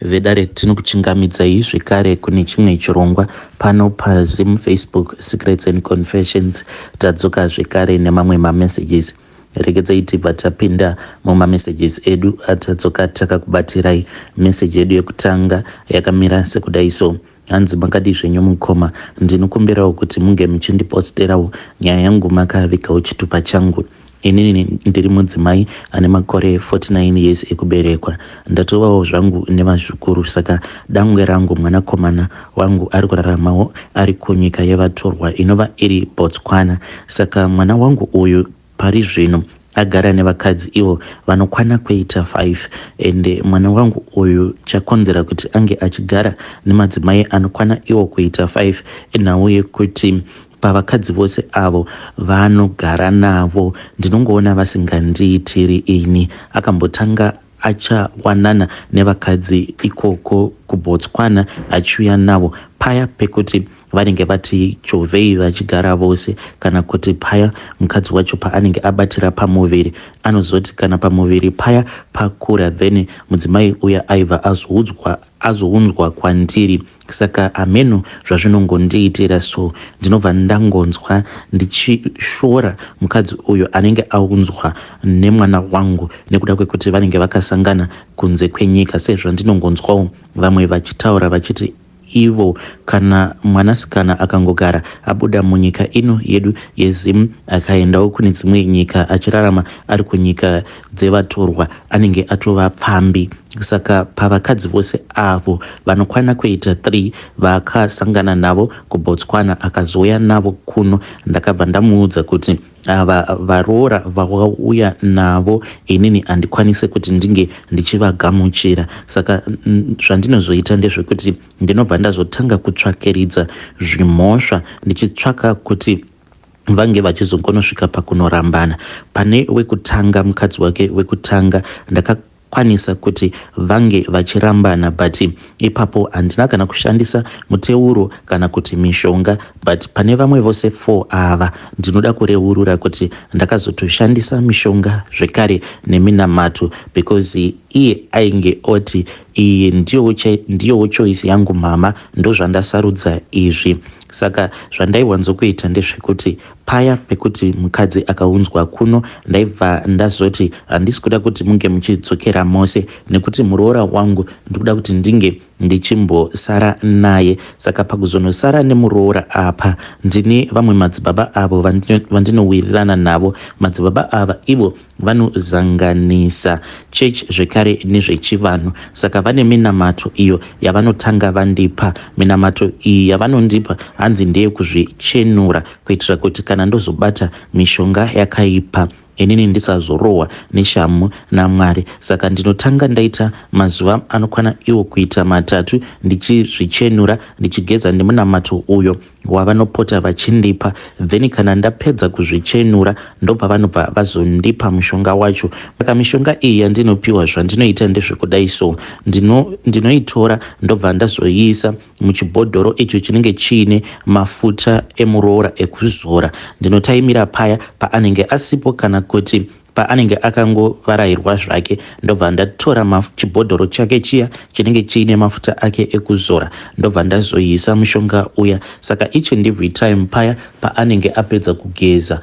Vedare tinokuchingamidzai zvekare kune chimwe chirongwa pano paZim Facebook Secrets and Confessions. Tadzoka zvekare nemamwe mamessages. Regedzai tibva tapinda mumamessages edu atadzoka takakubatirai. Message yedu yekutanga yakamira sekudai so. Hanzi makadii zvenyu mukoma, ndinokumbirawo kuti munge muchindiposterawo nyaya yangu makavigawo chitupa changu. Inini ndiri mudzimai ane makore 49 years ekuberekwa. Ndatovawo zvangu nevazukuru saka dangwe rangu mwanakomana wangu ari kuraramawo ari kunyika yevatorwa inova iri Botswana. Saka mwana wangu uyu pari zvino agara nevakadzi ivo vanokwana kuita 5 ende mwana wangu uyu chakonzera kuti ange achigara nemadzimai anokwana iwo kuita 5 inhau yekuti pavakadzi vose avo vaanogara navo ndinongoona vasingandiitiri ini. Akambotanga achawanana nevakadzi ikoko kuBotswana achiuya navo paya pekuti vanenge vati chovhei vachigara vose kana kuti paya mukadzi wacho paanenge abatira pamuviri anozoti kana pamuviri paya pakura then mudzimai uya aibva azoudzwa azounzwa kwandiri saka hameno zvazvinongondiitira so ndinobva ndangonzwa ndichishora mukadzi uyu anenge aunzwa nemwana wangu nekuda kwekuti vanenge vakasangana kunze kwenyika sezvandinongonzwawo vamwe vachitaura vachiti ivo kana mwanasikana akangogara abuda munyika ino yedu yeZim akaendawo kune dzimwe nyika achirarama ari kunyika dzevatorwa anenge atova pfambi saka pavakadzi vose avo vanokwana kuita 3 vaakasangana navo kuBotswana akazouya navo kuno ndakabva ndamuudza kuti ava varoora vawauya navo inini handikwanise kuti ndinge ndichivagamuchira saka zvandinozoita ndezvekuti ndinobva ndazotanga kutsvakiridza zvimhosva ndichitsvaka kuti vange vachizongonosvika pakunorambana pane wekutanga mukadzi wake wekutanga ndakakwanisa kuti vange vachirambana but ipapo handina kana kushandisa muteuro kana kuti mishonga but pane vamwe vose 4 ava ndinoda kureurura kuti ndakazotoshandisa mishonga zvekare neminamato because iye ainge oti iyi ndiyowo choice yangu mama ndozvandasarudza izvi saka zvandaiwanzokuita ndezvekuti paya pekuti mukadzi akaunzwa kuno ndaibva ndazoti handisi kuda kuti munge muchidzokera mose nekuti muroora wangu ndikuda kuti ndinge ndichimbosara naye saka pakuzonosara nemuroora apa ndine vamwe madzibaba avo vandinowirirana navo madzibaba ava ivo vanozanganisa church zvekare nezvechivanhu saka vane minamato iyo yavanotanga vandipa minamato iyi yavanondipa hanzi ndeyekuzvichenura kuitira kuti kana ndozobata mishonga yakaipa inini ndisazorohwa neshamhu namwari saka ndinotanga ndaita mazuva anokwana iwo kuita matatu ndichizvichenura ndichigeza nemunamato uyo wavanopota vachindipa then kana ndapedza kuzvichenura ndopavanobva vazondipa mushonga wacho saka mishonga iyi yandinopiwa zvandinoita ndezvekudai so ndinoitora ndino ndobva ndazoiisa muchibhodhoro icho chinenge chiine mafuta emuroora ekuzora ndinotaimira paya paanenge asipo kana kuti paanenge akangovarairwa zvake ndobva ndatora chibhodhoro chake chiya chinenge chiine mafuta ake ekuzora ndobva ndazoisa mushonga uya saka each and every time paya paanenge apedza kugeza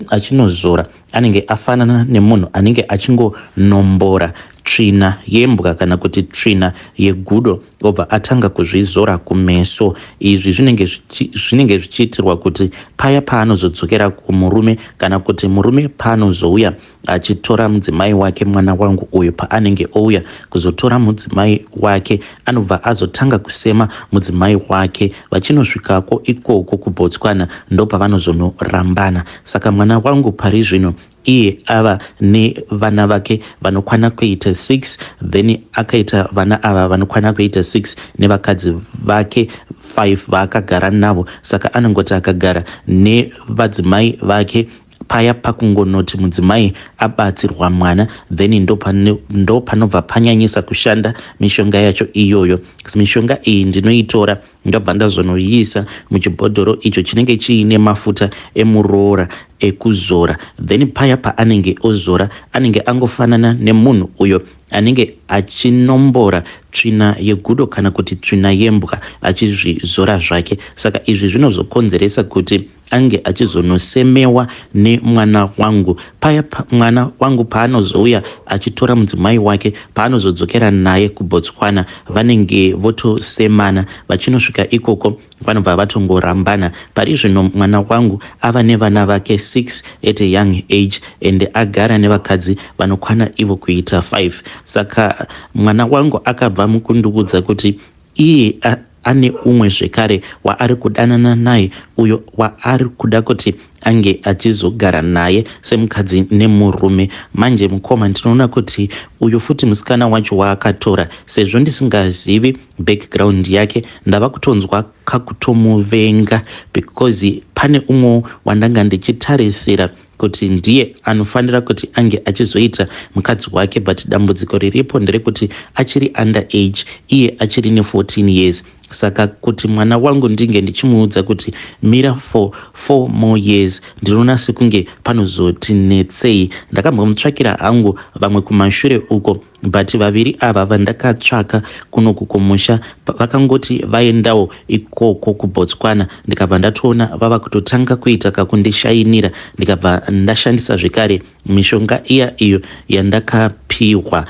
achinozora anenge afanana nemunhu anenge achingonombora tsvina yembwa kana kuti tsvina yegudo obva atanga kuzvizora kumeso izvi zvinenge zvichiitirwa kuti paya paanozodzokera kumurume kana kuti murume paanozouya achitora mudzimai wake mwana wangu uyu paanenge ouya kuzotora mudzimai wake anobva azotanga kusema mudzimai wake vachinosvikako ikoko kuBotswana ndopavanozonorambana saka mwana wangu pari zvino iye ava nevana vake vanokwana kuita 6 then akaita vana ava vanokwana kuita 6 nevakadzi vake 5 vaakagara navo saka anongoti akagara nevadzimai vake paya pakungonoti mudzimai abatsirwa mwana then ndo panobva panyanyisa kushanda mishonga yacho iyoyo mishonga iyi ndinoitora ndobva ndazonoiisa muchibhodhoro icho chinenge chiine mafuta emuroora ekuzora then paya paanenge ozora anenge angofanana nemunhu uyo anenge achinombora tsvina yegudo kana kuti tsvina yembwa achizvizora zvake. Saka izvi zvinozokonzeresa kuti ange achizonosemewa nemwana wangu paya mwana wangu paanozouya achitora mudzimai wake, paanozodzokera naye kuBotswana, vanenge votosemana. Vachinosvika ikoko vanobva vatongorambana. Pari zvino mwana wangu ava nevana vake 6 at a young age and agara nevakadzi vanokwana ivo kuita 5. Saka mwana wangu akabva mukundiudza kuti iye ane umwe zvekare waari kudanana naye, uyo waari kuda kuti ange achizogara naye semukadzi nemurume. Manje mukoma, ndinoona kuti uyu futi musikana wacho waakatora, sezvo ndisingazivi background yake, ndava kutonzwa kakutomuvenga because pane umwewo wandanga ndichitarisira kuti ndiye anofanira kuti ange achizoita mukadzi wake. But dambudziko riripo nderekuti achiri under age, iye achiri ne14 years. Saka kuti mwana wangu ndinge ndichimuudza kuti mira for 4 more years, ndinoona sekunge panozotinetsei. Ndakambomutsvakira hangu vamwe kumashure uko, but vaviri ava vandakatsvaka kunoku kumusha vakangoti vaendawo ikoko kuBotswana, ndikabva ndatoona vava kutotanga kuita kakundishayinira. Ndikabva ndashandisa zvekare mishonga iya iyo yandakapiwa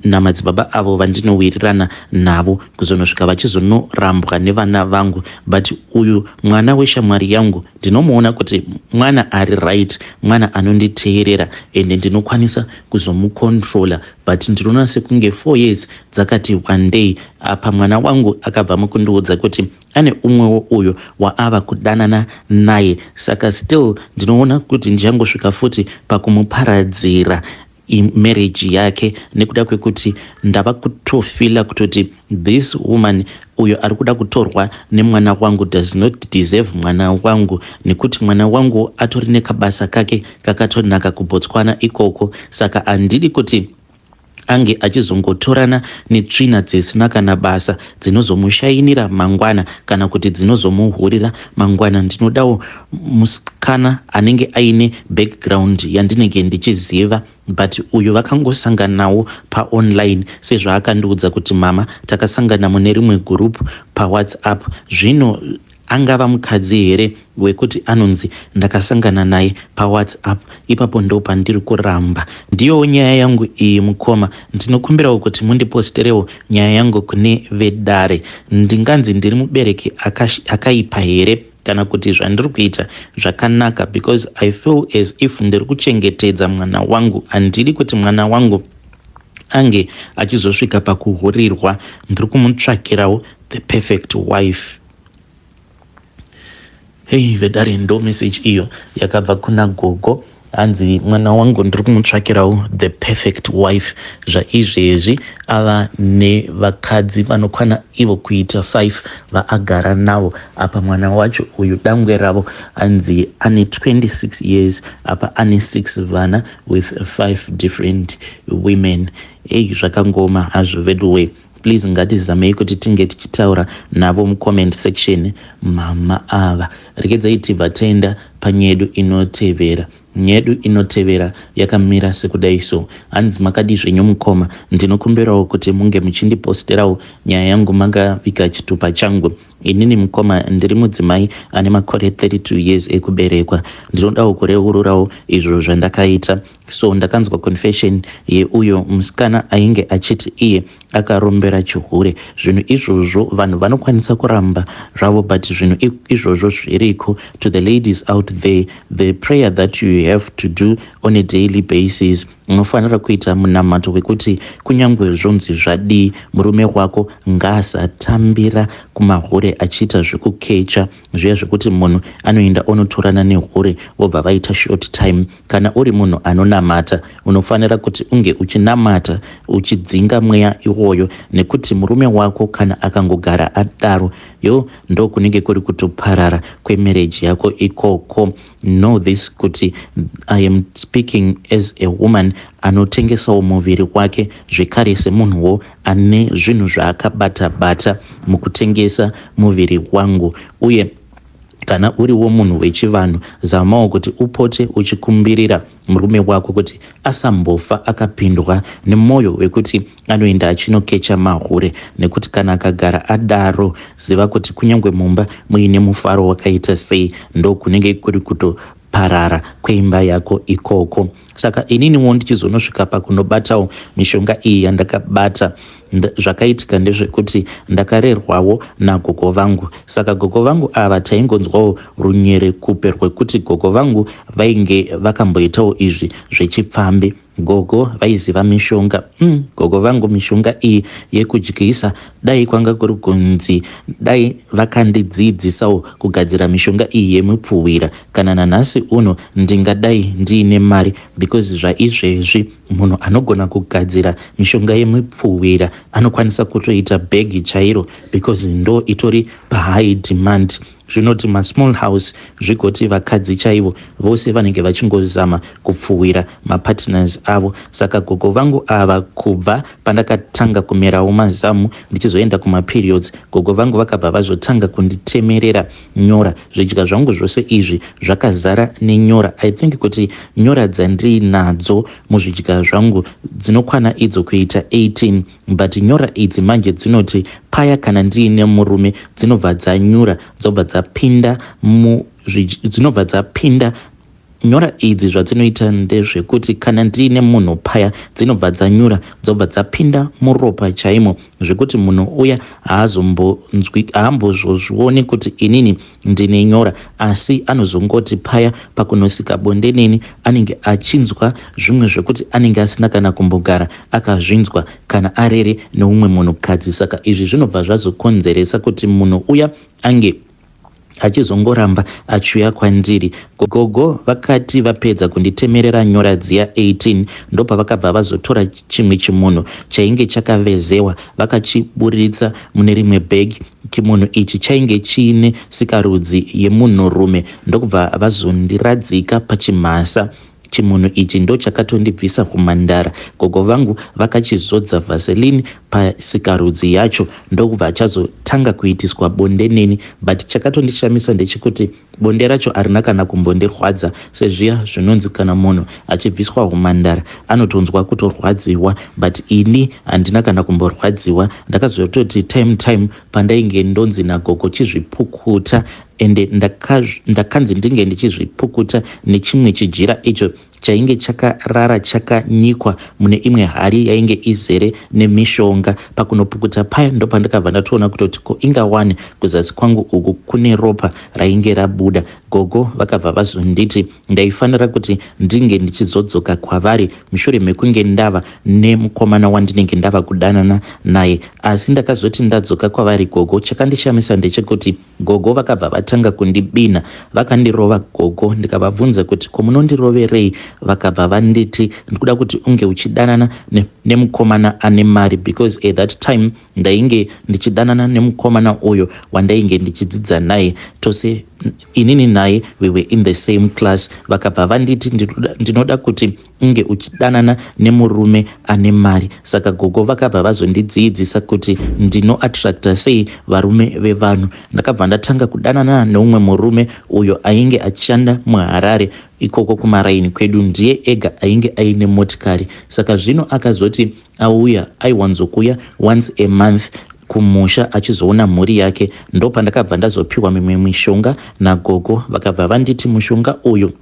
namadzibaba avo vandinowirirana navo, kuzonosvika vachizonorambwa nevana vangu. But uyu mwana weshamwari yangu ndinomuona kuti mwana ari right, mwana anonditeerera, ende ndinokwanisa kuzomucontrola. But ndinoona sekunge 4 years dzakati one day. Apa mwana wangu akabva mukundiudza kuti ane umwewo uyo waava kudanana naye. Saka still ndinoona kuti ndichangosvika futi pakumuparadzira marriage yake, nekuda kwekuti ndava kutofeela kutoti this woman uyo ari kuda kutorwa nemwana wangu does not deserve mwana wangu, nekuti mwana wangu atori nekabasa kake kakatonaka kuBotswana ikoko. Saka handidi kuti ange achizongotorana netsvina dzisina kana basa dzinozomushayinira mangwana kana kuti dzinozomuhurira mangwana. Ndinodawo musikana anenge aine background yandinenge ndichiziva, but uyu vakangosanganawo paonline, sezvaakandiudza kuti, "Mama, takasangana mune rimwe group paWhatsApp." Zvino angava mukadzi here wekuti anonzi ndakasangana naye paWhatsApp? Ipapo ndo pandiri kuramba. Ndiyowo nyaya yangu iyi, mukoma. Ndinokumbirawo kuti mundiposterewo nyaya yangu kune vedare. Ndinganzi ndiri mubereki akaipa here, kana kuti zvandiri kuita zvakanaka? Because I feel as if ndiri kuchengetedza mwana wangu. Handidi kuti mwana wangu ange achizosvika pakuhurirwa. Ndiri kumutsvakirawo the perfect wife. Hei vedare, ndo message iyo yakabva kuna gogo. Hanzi mwana wangu ndiri kumutsvakirawo the perfect wife. Zvaizvezvi ava nevakadzi vanokwana ivo kuita 5 vaagara navo. Apa mwana wacho uyu, dangwe ravo, hanzi ane 26 years. Apa ane 6 vana with 5 different women. Ei, zvakangoma hazvo veduway. Please, ngatizamei kuti tinge tichitaura navo mucomment section, mama ava. Regedzai tibva taenda panyedu inotevera. Nyedu inotevera yakamira sekudai so. Hanzi, "Makadi zvenyu mukoma? Ndinokumbirawo kuti munge muchindiposterawo nyaya yangu makaviga chitupa changu. Inini mukoma ndiri mudzimai ane makore 32 years ekuberekwa. Ndinodawo kureururawo izvo zvandakaita. So ndakanzwa confession yeuyo musikana ainge achiti iye akarombera chihure. Zvinhu izvozvo vanhu vanokwanisa kuramba zvavo, but zvinhu izvozvo zviriko. To the ladies out there, the prayer that you have to do on a daily basis, unofanira kuita munamato wekuti kunyange zvonzi zvadii, murume wako ngaasatambira kumahure achiita zvekukecha zviya, zvekuti munhu anoenda onotorana nehure vobva vaita short time. Kana uri munhu anonamata, unofanira kuti unge uchinamata uchidzinga mweya iwoyo, nekuti murume wako kana akangogara adaro, yo, ndo kunenge kuri kutoparara kwemarriage yako ikoko. Know this, kuti I am speaking as a woman anotengesawo muviri wake, zvekare semunhuwo ane zvinhu zvaakabata bata mukutengesa muviri wangu. Uye Kana uriwo munhu wechivanhu, zamawo kuti upote uchikumbirira murume wako kuti asambofa akapindwa nemwoyo wekuti anoenda achinokecha mahure, nekuti kana akagara adaro, ziva kuti kunyange mumba muine mufaro wakaita sei, ndokunenge kuri kutoparara kweimba yako ikoko. Saka ininiwo ndichizonosvika pakunobatawo mishonga iyi yandakabata, zvakaitika ndezvekuti ndakarerwawo nagogo vangu. Saka gogo vangu ava taingonzwawo runyerekupe rwekuti gogo vangu vainge vakamboitawo izvi zvechipfambi. Gogo vaiziva mishonga. Gogo vangu mishonga iyi yekudyisa, dai kwanga kuri kunzi dai vakandidziidzisawo kugadzira mishonga iyi yemupfuhwira, kana nanhasi uno ndingadai ndiine mari, because zvaizvezvi munhu anogona kugadzira mishonga yemupfuhwira anokwanisa kutoita bhegi chairo, because ndo itori pahigh demand. Zvinoti masmall house, zvigoti vakadzi chaivo vose vanenge vachingozama kupfuhwira mapartners avo. Saka gogo vangu ava, kubva pandakatanga kumerawo mazamu ndichizoenda kumaperiods, gogo vangu vakabva vazotanga kunditemerera nyora. Zvidya zvangu zvose izvi zvakazara nenyora. I think kuti nyora dzandiinadzo muzvidya zvangu dzinokwana idzo kuita 18, but nyora idzi manje dzinoti paya kana ndiine murume, dzinobva dzanyura, dzobva dzapinda mu dzinobva dzapinda. Nyora idzi zvadzinoita ndezvekuti kana ndiine munhu paya, dzinobva dzanyura, dzobva dzapinda muropa chaimo, zvekuti munhu uya haambozozvioni kuti inini ndine nyora, asi anozongoti paya pakunosika bonde neni, anenge achinzwa zvimwe zvekuti anenge asina kana kumbogara akazvinzwa kana arere neumwe munhukadzi. Saka izvi zvinobva zvazokonzeresa kuti munhu uya ange achizongoramba achiuya kwandiri. Gogo vakati vapedza kunditemerera nyora dziya 18, ndopavakabva vazotora chimwe chimunhu chainge chakavezewa, vakachiburitsa mune rimwe bhegi. Chimunhu ichi chainge chiine sikarudzi yemunhurume, ndokubva vazondiradzika pachimhasa. Chimunhu ichi ndo chakatondibvisa humhandara. Gogo vangu vakachizodza Vaseline pasikarudzi yacho, ndokubva chazotanga kuitiswa bonde neni. But chakatondishamisa ndechekuti bonde racho harina kana kumbondirwadza, sezviya zvinonzi kana munhu achibviswa humhandara anotonzwa kutorwadziwa, but ini handina kana kumborwadziwa. Ndakazototi time time pandainge ndonzi nagogo chizvipukuta, ende ndakanzi ndinge ndichizvipukuta nechimwe chijira icho chainge chakarara chakanyikwa mune imwe hari yainge izere nemishonga. Pakunopukuta paya, ndopandakabva ndatoona kutoti ko ingawani kuzasi kwangu uku kune ropa rainge rabuda. Gogo vakabva vazonditi ndaifanira kuti ndinge ndichizodzoka kwavari mushure mekunge ndava nemukomana wandinenge ndava kudanana naye. Asi ndakazoti ndadzoka kwavari gogo, chakandishamisa ndechekuti gogo vakabva vatanga kundibina, vakandirova gogo. Ndikavabvunza kuti ko munondiroverei? Vakabva vanditi ndikuda kuti unge uchidanana nemukomana ane mari, because at that time ndainge ndichidanana nemukomana uyo wandainge ndichidzidza naye tose. Inini naye we were in the same class. Vakabva vanditi ndinoda kuti unge uchidanana nemurume ane mari. Saka gogo vakabva vazondidzidzisa kuti ndinoattracta sei varume vevanhu. Ndakabva ndatanga kudanana neumwe murume uyo ainge achishanda muHarare ikoko kumaraini kwedu. Ndiye ega ainge aine motikari. Saka zvino akazoti auya, aiwanzokuya once a month kumusha achizoona mhuri yake. Ndopandakabva ndazopiwa mimwe mishonga nagogo. Vakabva vanditi mushonga uyu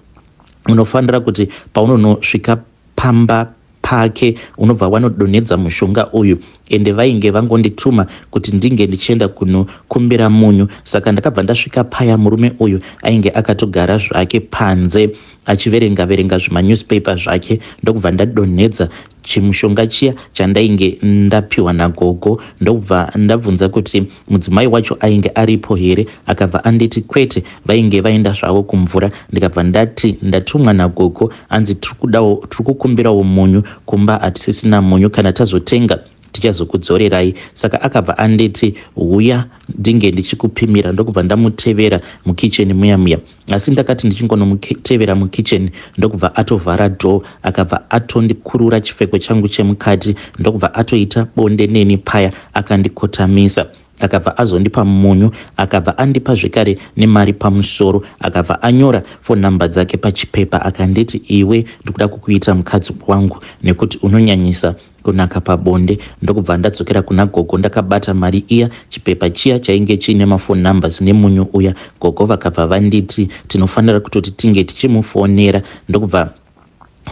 unofanira kuti paunonosvika pamba pake, unobva wanodonhedza mushonga uyu. Ende vainge vangondituma kuti ndinge ndichienda kunokumbira munyu. Saka ndakabva ndasvika paya, murume uyu ainge akatogara zvake panze achiverenga verenga zvimanewspaper zvake, ndokubva ndadonhedza chimushonga chiya chandainge ndapiwa nagogo. Ndokubva ndabvunza kuti mudzimai wacho ainge aripo here. Akabva anditi kwete, vainge vaenda zvavo kumvura. Ndikabva ndati ndatumwa nagogo, anzi tiri kukumbirawo munyu, kumba hatisisina munyu, kana tazotenga tichazokudzorerai. Saka akabva anditi huya ndinge ndichikupimira, ndokubva ndamutevera mukicheni muya muya. Asi ndakati ndichingonomutevera mukicheni, ndokubva atovhara door, akabva atondikurura chipfeko changu chemukati, ndokubva atoita bonde neni paya akandikotamisa. Akabva azondipa munyu, akabva andipa zvekare nemari pamusoro, akabva anyora phone number dzake pachipepa, akanditi, "Iwe, ndikuda kukuita mukadzi wangu nekuti unonyanyisa kunaka pabonde." Ndokubva ndadzokera kuna gogo ndakabata mari iya, chipepa chiya chainge chiine maphone numbers nemunyu uya. Gogo vakabva vanditi tinofanira kutoti tinge tichimufonera, ndokubva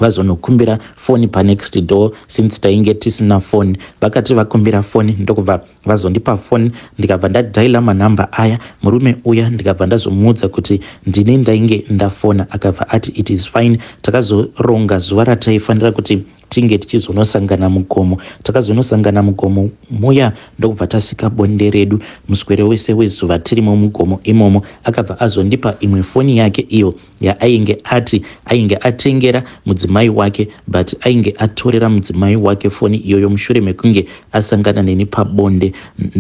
vazonokumbira foni panext door since tainge tisina foni. Vakati vakumbira foni, ndokubva vazondipa foni, ndikabva ndadhaila manhamba aya. Murume uya ndikabva ndazomuudza kuti ndini ndainge ndafona. Akabva ati it is fine. Takazoronga zuva rataifanira kuti tinge tichizonosangana mugomo. Takazonosangana mugomo muya, ndokubva tasika bonde redu muswere wese wezuva tirimo mugomo imomo. Akabva azondipa imwe foni yake iyo yaainge ati ainge atengera mudzimai wake, but ainge atorera mudzimai wake foni iyoyo mushure mekunge asangana neni pabonde.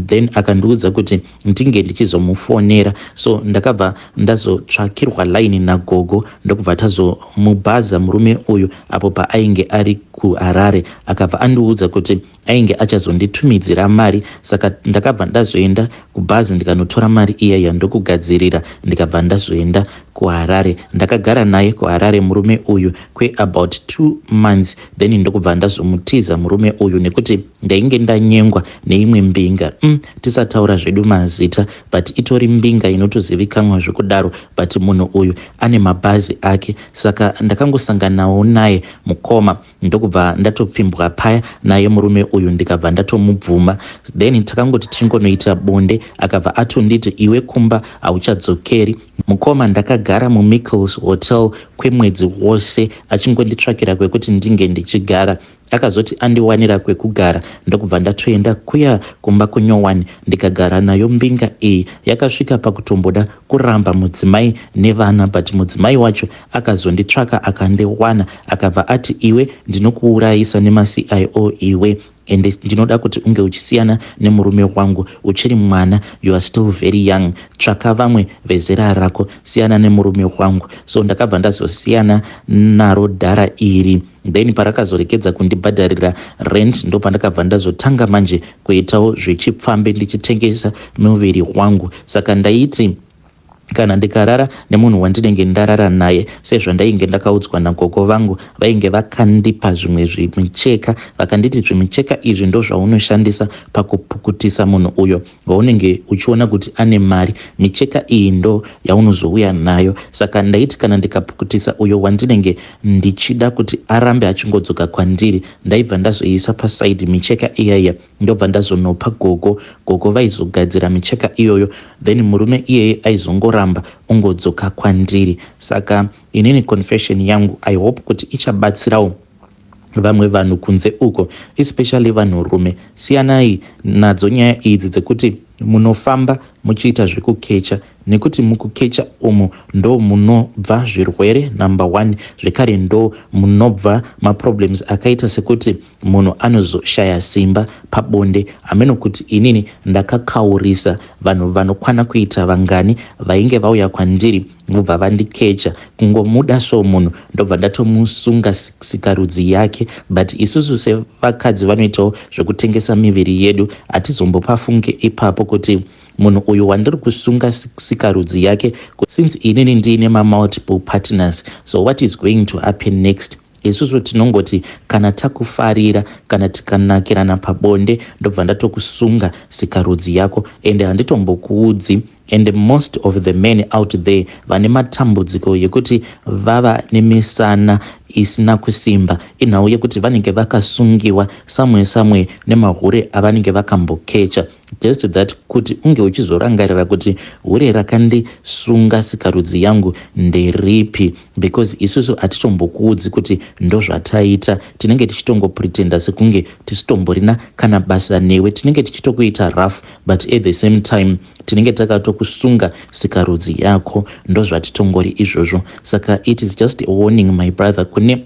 Then akandiudza kuti ndinge ndichizomufonera, so ndakabva ndazotsvakirwa laini nagogo, ndokubva tazomubhaza murume uyu apo paainge ari kuHarare. Akabva andiudza kuti ainge achazonditumidzira mari, saka ndakabva ndazoenda kubhazi ndikanotora mari iyaya, ndokugadzirira, ndikabva ndazoenda kuHarare. Ndakagara naye kuHarare murume uyu kweabout 2 months, then ndokubva ndazomutiza murume uyu nekuti ndainge ndanyengwa neimwe mbinga. Tisataura zvedu mazita, but itori mbinga inotozivikanwa zvekudaro, but munhu uyu ane mabhazi ake. Saka ndakangosanganawo naye mukoma, ndokubva ndatopfimbwa paya naye murume uyu, ndikabva ndatomubvuma. Then takangoti tichingonoita bonde, akabva atonditi, "Iwe, kumba hauchadzokeri." Mukoma, ndakagara muMichaels Hotel kwemwedzi wose achingonditsvakira kwekuti ndinge ndichigara. Akazoti andiwanira kwekugara, ndokubva ndatoenda kuya kumba kunyowani, ndikagara nayo mbinga iyi. Yakasvika pakutomboda kuramba mudzimai nevana, but mudzimai wacho akazonditsvaka akandiwana, akabva ati, "Iwe, ndinokuurayisa nemaCIO iwe, ende ndinoda kuti unge uchisiyana nemurume wangu. Uchiri mwana, you are still very young. Tsvaka vamwe vezera rako, siyana nemurume wangu." So ndakabva ndazosiyana naro dhara iri. Then parakazorekedza kundibhadharira rent, ndo pandakabva ndazotanga manje kuitawo zvechipfambi, ndichitengesa muviri wangu. Saka ndaiti kana ndikarara nemunhu wandinenge ndarara naye, sezvandainge ndakaudzwa nagogo vangu, vainge vakandipa zvimwe zvimicheka, vakanditi zvimicheka izvi ndo zvaunoshandisa pakupukutisa munhu uyo waunenge uchiona kuti ane mari, micheka iyi ndo yaunozouya nayo. Saka ndaiti kana ndikapukutisa uyo wandinenge ndichida kuti arambe achingodzoka kwandiri, ndaibva ndazoisa pasaidi micheka iyaiya, ndobva ndazonopa gogo. Gogo vaizogadzira micheka iyoyo, then murume iyeye aizongoramba ungodzoka kwandiri. Saka inini confession yangu, I hope kuti ichabatsirawo vamwe vanhu kunze uko, especially vanhurume. Siyanai nadzo nyaya idzi dzekuti munofamba muchiita zvekukecha, nekuti mukukecha umu ndo munobva zvirwere number one, zvekare ndo munobva maproblems akaita sekuti munhu anozoshaya simba pabonde. Hameno kuti inini ndakakaurisa vanhu vanokwana kuita vangani vainge vauya kwandiri, vobva vandikecha. Kungomuda so munhu, ndobva ndatomusunga sikarudzi yake. But isusu sevakadzi vanoitawo zvekutengesa miviri yedu, hatizombopafunge ipapo kuti munhu uyu wandiri kusunga sikarudzi yake, since inini ndiine mamultiple partners, so what is going to happen next? Isusu tinongoti kana takufarira, kana tikanakirana pabonde, ndobva ndatokusunga sikarudzi yako, ende handitombokuudzi. And most of the men out there vane matambudziko yekuti vava nemisana isina kusimba, inhau yekuti vanenge vakasungiwa samwe samwe nemahure avanenge vakambokecha. Just that kuti unge uchizorangarira kuti hure rakandisunga sikarudzi yangu nderipi, because isusu hatitombokuudzi kuti ndozvataita. Tinenge tichitongopretenda sekunge tisitomborina kana basa newe. Tinenge tichitokuita rough, but at the same time tinenge takatokusunga sikarudzi yako. Ndozvatitongori izvozvo. Saka it is just a warning, my brother, kune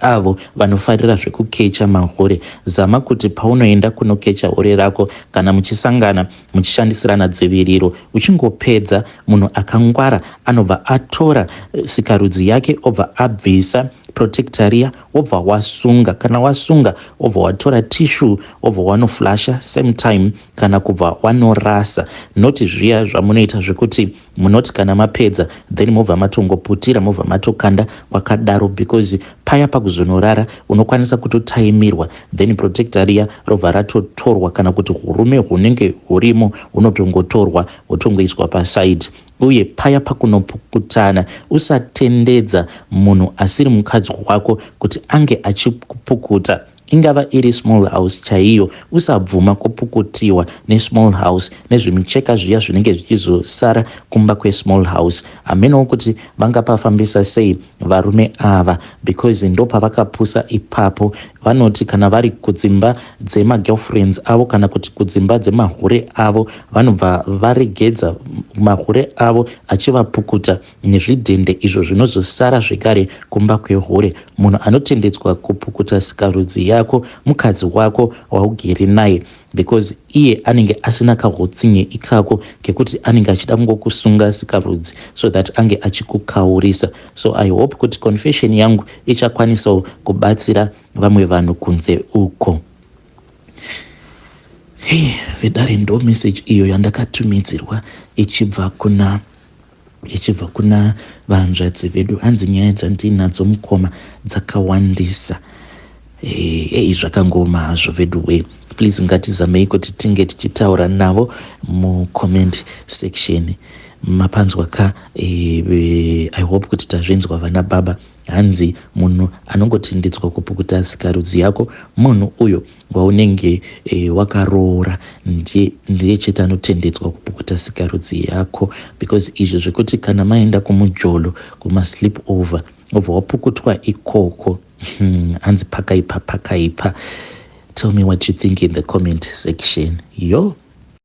avo vanofarira zvekukecha mahure. Zama kuti paunoenda kunokecha hure rako, kana muchisangana muchishandisirana dziviriro, uchingopedza, munhu akangwara anobva atora sikarudzi yake, obva abvisa. protector riya, wobva wasunga. Kana wasunga, wobva watora tissue, wobva wanoflasha same time kana kubva wanorasa, noti zviya zvamunoita zvekuti munoti kana mapedza then mobva matongoputira, mobva matokanda kwakadaro, because paya pakuzonorara unokwanisa kutotaimirwa, then protector riya robva ratotorwa, kana kuti hurume hunenge hurimo hunotongotorwa, hutongoiswa paside. Uye paya pakunopukutana, usatendedza munhu asiri mukadzi wako kuti ange achikupukuta. Ingava iri small house chaiyo, usabvuma kupukutiwa nesmall house, nezvimicheka zviya zvinenge zvichizosara kumba kwesmall house. Hamenawo kuti vangapafambisa sei varume ava, because ndopavakapusa ipapo. Vanoti kana vari kudzimba dzemagirlfriends avo kana kuti kudzimba dzemahure avo, vanobva varegedza mahure avo achivapukuta nezvidhende izvo zvinozosara zvekare kumba kwehure. Munhu anotendedzwa kupukuta sikarudzi yako mukadzi wako waugere naye, because iye anenge asina kahutsinye ikako kekuti anenge achida kungokusunga sikarudzi so that ange achikukaurisa. So I hope kuti confession yangu ichakwanisawo kubatsira vamwe vanhu kunze uko. Hei, vedare, ndo message iyo yandakatumidzirwa ichibva kuna vanzvadzi vedu. Hanzi, "Nyaya dzandinadzo, mukoma, dzakawandisa." Ei, zvakangoma hazvo vedu we. Please, ngatizamei kuti tinge tichitaura navo mucomment section. Mapanzwa ka? I hope kuti tazvinzwa, vana baba. Hanzi munhu anongotendedzwa kupukuta sikarudzi yako munhu uyo waunenge wakaroora, ndiye chete anotendedzwa kupukuta sikarudzi yako, because izvi zvekuti kana maenda kumujolo, kumasleep over, obva wapukutwa ikoko, hanzi pakaipa, pakaipa. Tell me what you think in the comment section. Yo.